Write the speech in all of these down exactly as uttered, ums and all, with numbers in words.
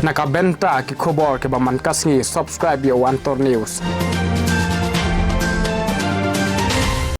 Na ka bynta ki khubor kiba man ka sngi, subscribe ïa u Antor News.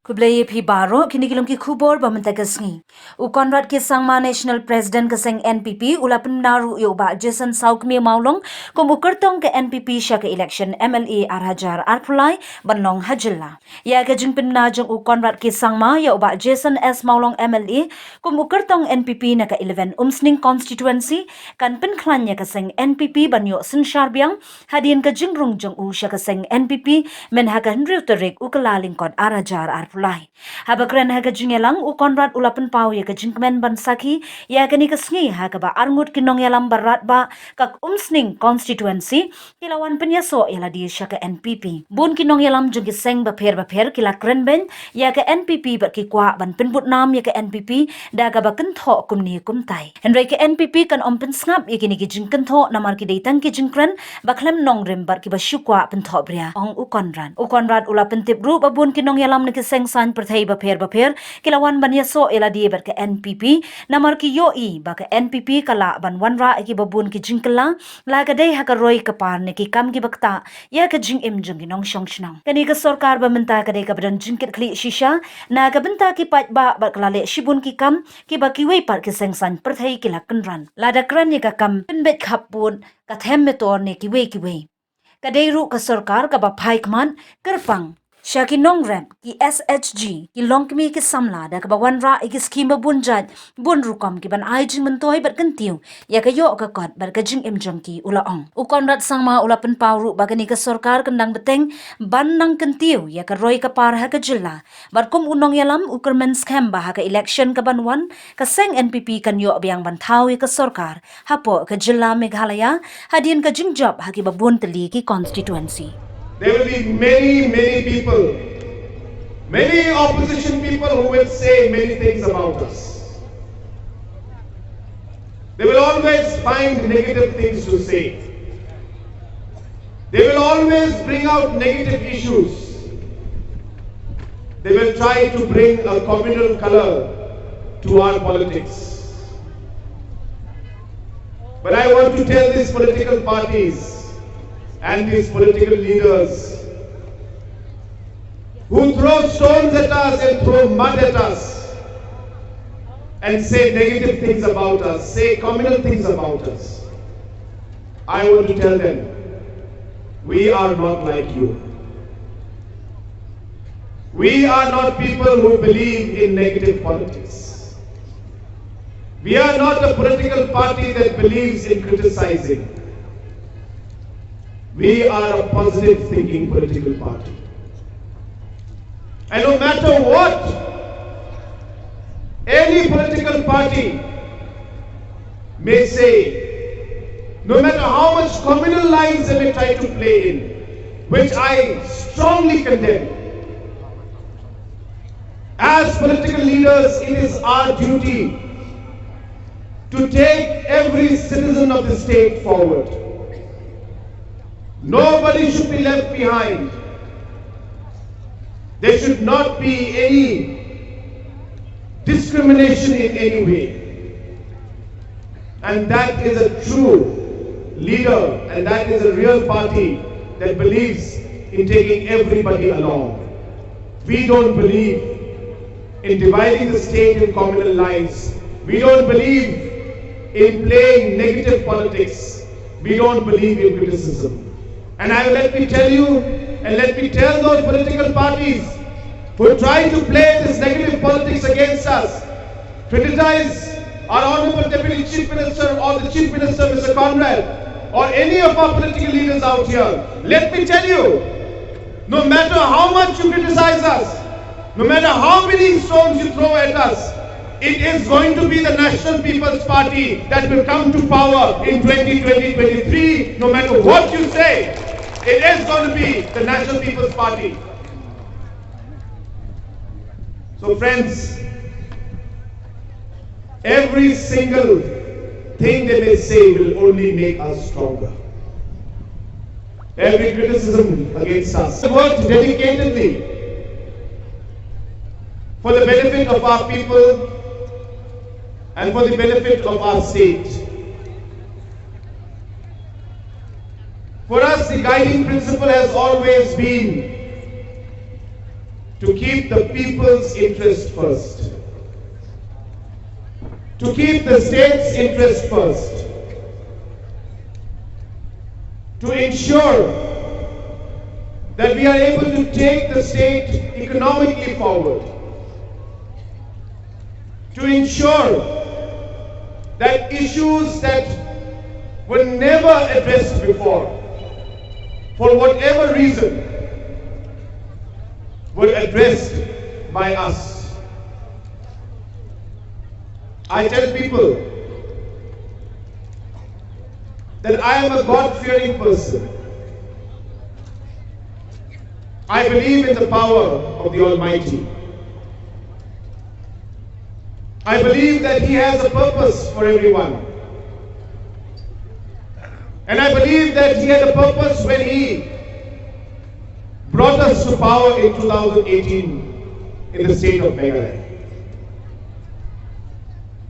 Khublei ïa phi baroh, kine ki long ki khubor ba mynta ka sngi. U Conrad K Sangma, National President ka seng N P P, u la pynbna ruh ïa u Bah Jason Sawkmie Mawlong kum u kyrtong ka N P P sha ka election M L A ar hajar arphew lai ban long ha jylla. Ïa ka jingpynbna jong u Conrad K Sangma ïa u Bah Jason S Mawlong M L A kum u kyrtong N P P na ka eleven Umsning constituency kan pynkhlaiñ ïa ka seng N P P ban ïoh synshar biang hadien ka jingrung jong u sha ka seng N P P myn ha ka hynriew tarik u Kyllalyngkot ar hajar arphew lai. Haba kren ha ka jingïalang, u Conrad u la pynpaw ïa ka jingkmen ban sakhi ïa kane ka sngi ha kaba arngut ki nongïalam baroh ba ka Umsning constituency ki la wan pynïasoh ïa lade sha ka N P P. Bun ki nongïalam jong ki seng bapher bapher ki la kren beiñ ïa ka N P P bad ki kwah ban pynbud nam ïa ka N P P da kaba kynthoh kumne kumtai. Hynrei ka N P P kan ym pynsngap ïa kine ki jingkynthoh namar ki dei tang ki jingkren ba khlem nongrim bad kiba shu kwah pynthohbria, ong u Conrad. U Conrad u la pyntip ruh ba bun ki nongïalam na ki seng saiñ pyrthei bapher bapher ki la wan ban ïasoh ïa lade bad ka N P P namar ki ïohi ba ka N P P ka lah ban wanrah ïa kiba bun ki jingkylla, la ka dei ha ka roi ka par ne ki kam kiba ktah ïa ka jingim jong ki nongshong shnong. Kane ka sorkar ba mynta ka dei kaba don jingkitkhlieh shisha na ka bynta ki paidbah bad ka la leh shibun ki kam kiba kiwei pat ki seng saiñ pyrthei ki la kynran. Lada kren ïa ka kam pynbeit khappud, ka them metor ne kiwei kiwei, ka dei ruh ka sorkar kaba phai khmat kyrpang sha ki nongrep, ki S H G, ki longkmie, ki samla da kaba wanrah ïa ki skhim ba bun jait bun rukom kiban ai jingmyntoi bad kyntiew ïa ka ïoh ka kot bad ka jingim jong ki, u la ong. U Conrad Sangma u la pynpaw ruh ba kane ka sorkar kan dang bteng ban nang kyntiew ïa ka roi ka par ha ka jylla. Bad kum u nongïalam u kyrmen skhem ba ha ka election kaban wan ka seng N P P kan ïoh biang ban thaw ïa ka sorkar hapoh ka jylla Meghalaya hadien ka jingjop ha kiba bun tylli ki constituency. There will be many, many people, many opposition people who will say many things about us. They will always find negative things to say. They will always bring out negative issues. They will try to bring a communal color to our politics. But I want to tell these political parties and these political leaders who throw stones at us and throw mud at us and say negative things about us, say communal things about us, I want to tell them, we are not like you. We are not people who believe in negative politics. We are not a political party that believes in criticizing. We are a positive thinking political party. And no matter what any political party may say, no matter how much communal lines they may try to play in, which I strongly condemn, as political leaders, it is our duty to take every citizen of the state forward. Nobody should be left behind. There should not be any discrimination in any way. And that is a true leader, and that is a real party that believes in taking everybody along. We don't believe in dividing the state in communal lines. We don't believe in playing negative politics. We don't believe in criticism. And I, let me tell you, and let me tell those political parties who try to play this negative politics against us, criticize our Honorable Deputy Chief Minister or the Chief Minister, Mister Conrad, or any of our political leaders out here, let me tell you, no matter how much you criticize us, no matter how many stones you throw at us, it is going to be the National People's Party that will come to power in twenty twenty twenty-three. No matter what you say, it is going to be the National People's Party. So, friends, every single thing they may say will only make us stronger. Every criticism against us. I worked dedicatedly for the benefit of our people and for the benefit of our state. guiding principle has always been to keep the people's interest first, to keep the state's interest first, to ensure that we are able to take the state economically forward, to ensure that issues that were never addressed before, for whatever reason, were addressed by us. I tell people that I am a God-fearing person. I believe in the power of the Almighty. I believe that He has a purpose for everyone. And I believe that He had a purpose when He brought us to power in two thousand eighteen in the state of Meghalaya.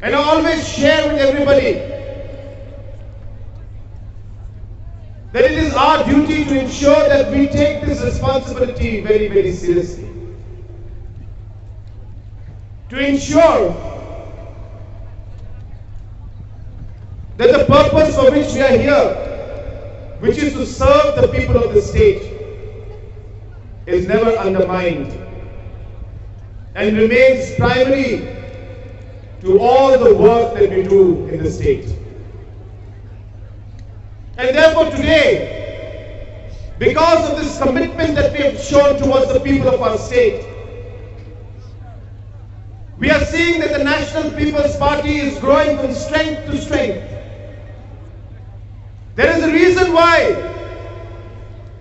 And I always share with everybody that it is our duty to ensure that we take this responsibility very, very seriously. To ensure that the purpose for which we are here, which is to serve the people of the state, is never undermined and remains primary to all the work that we do in the state. And therefore today, because of this commitment that we have shown towards the people of our state, we are seeing that the National People's Party is growing from strength to strength. There is a reason why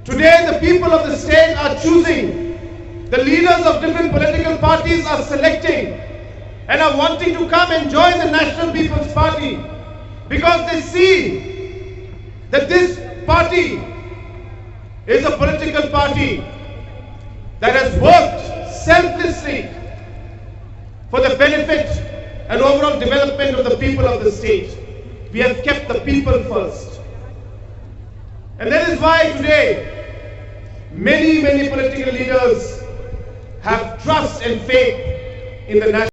today the people of the state are choosing, the leaders of different political parties are selecting and are wanting to come and join the National People's Party, because they see that this party is a political party that has worked selflessly for the benefit and overall development of the people of the state. We have kept the people first. And that is why today many, many political leaders have trust and faith in the national